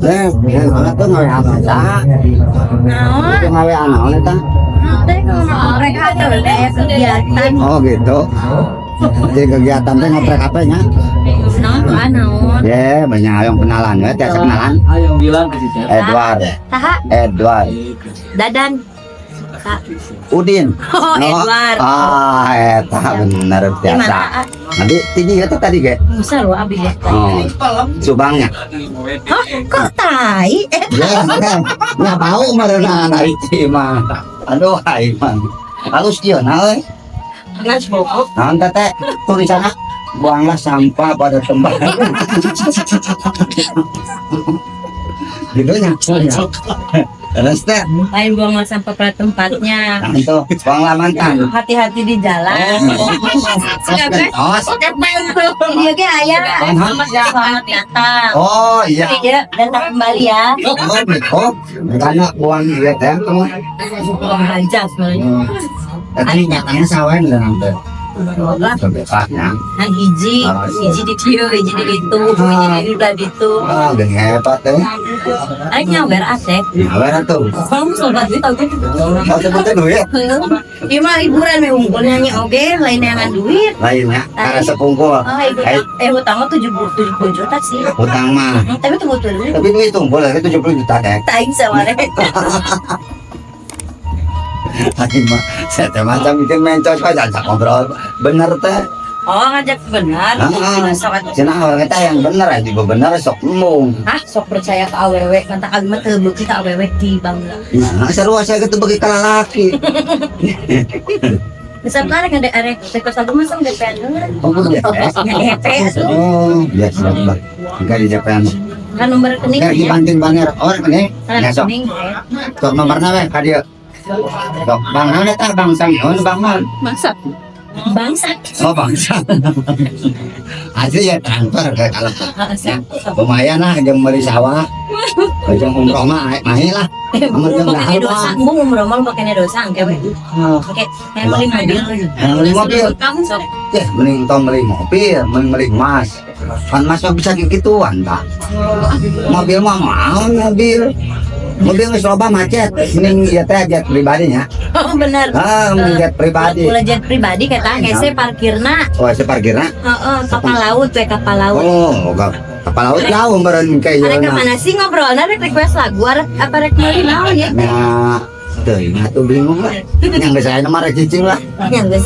Eh, banget tuh ngawe apa saha? Naon? Itu ngawe naon eta? Teh ngoprek HP aya kegiatan. Oh gitu. Jadi kegiatan teh ngoprek HP nya? Naon tuh ah naon? Ya, banyak yang kenalan ya, tiasa kenalan. Ayo bilang ke si Cep. Edward, Saha? Edward, Dadan. Kak. Udin. Oh, Edward. Ah, eta bener Di mana? biasa. Ah? Nanti tinggi itu tadi ge. Masa lu abi ya? Oh, Subangnya. Hah? Kok tai? Eh, Ya, ya bau merenang aing mah. Aduh, aing mah. Halus ieu na euy. Ngas bobok. Naon teh tulisanna buanglah sampah pada tempat. Gitu nya. Terus teh, Lain buang sampah pada tempatnya. nah itu buanglah mantan. Hati-hati di jalan. Oh, Iya ge aya. Selamat Selamat datang. Oh iya. Iya, datang kembali ya. Oh, oh, karena buang duit teh kamu. Buang aja sebenarnya. Tadi nyatanya sawen lah nanti. Bebasnya. Kan hiji, hiji di dieu, hiji di ditu, hiji di udah ditu. Ah, udah hebat teh. Aing nyawer asek. Nyawer tuh. Kamu sobat duit aku. Oh, sebutnya duit. Iya mah hiburan we unggul nyanyi oge, lain neangan duit. Lainnya, karena sepungkul. Oh, ibu eh hutang mah 70 juta sih. Hutang mah. Tapi tunggu dulu. Tapi duit tumpul lagi 70 juta deh. Taing sama rek. Aing mah, saya teh macam bikin mencos kok jangan ngobrol. Bener teh. Oh, ngajak benar. Ah, Sok atuh. Cenah awal kita yang bener aja juga bener sok embung. Hah, sok percaya ke awewe, mantap abi mah teu beuki ka awewe di bangga. Nah, seru saya gitu bagi lalaki. Bisa tarik ada arek request lagu mah sok DP heula. Oh, kudu DP. Nya DP atuh. Oh, iya siap lah. Enggak di DP anu. Kan nomor rekening Enggak nya. dibanting banger. Oh, rekening. Ya sok. Rekening. Sok nomorna we ka dieu. Sok bang naon eta bang sang bang naon? Bangsat. Bangsat. Oh, bangsa. Asli ya transfer ke kalau Heeh, siap. Sok. lumayan lah jeung meuli sawah. Jeung umroh mah mahi lah. Nomor jeung Makanya dahar dosa, mah. embung umroh mah makanya dosa engke we. Oh, Oke, yang beli mobil. Yang beli mobil. Kamu sok. Ya, mending tong beli mobil, mending beli emas. Kan emas mah bisa gituan tah. Mobil mah mau mobil. Mobil geus loba macet, mending ieu teh jet pribadinya. Oh, bener. Ah, mending jet pribadi. Ulah jet pribadi kata hese parkirna. Oh, si parkirna. Heeh, kapal laut we kapal laut. Oh, enggak. Kapal laut jauh meureun ka ieu. Arek ka mana sih ngobrolna rek request lagu arek apa rek meuli naon ya? Nah, teuing atuh bingung lah. Yang geus aya mah rek cicing lah. Yang geus.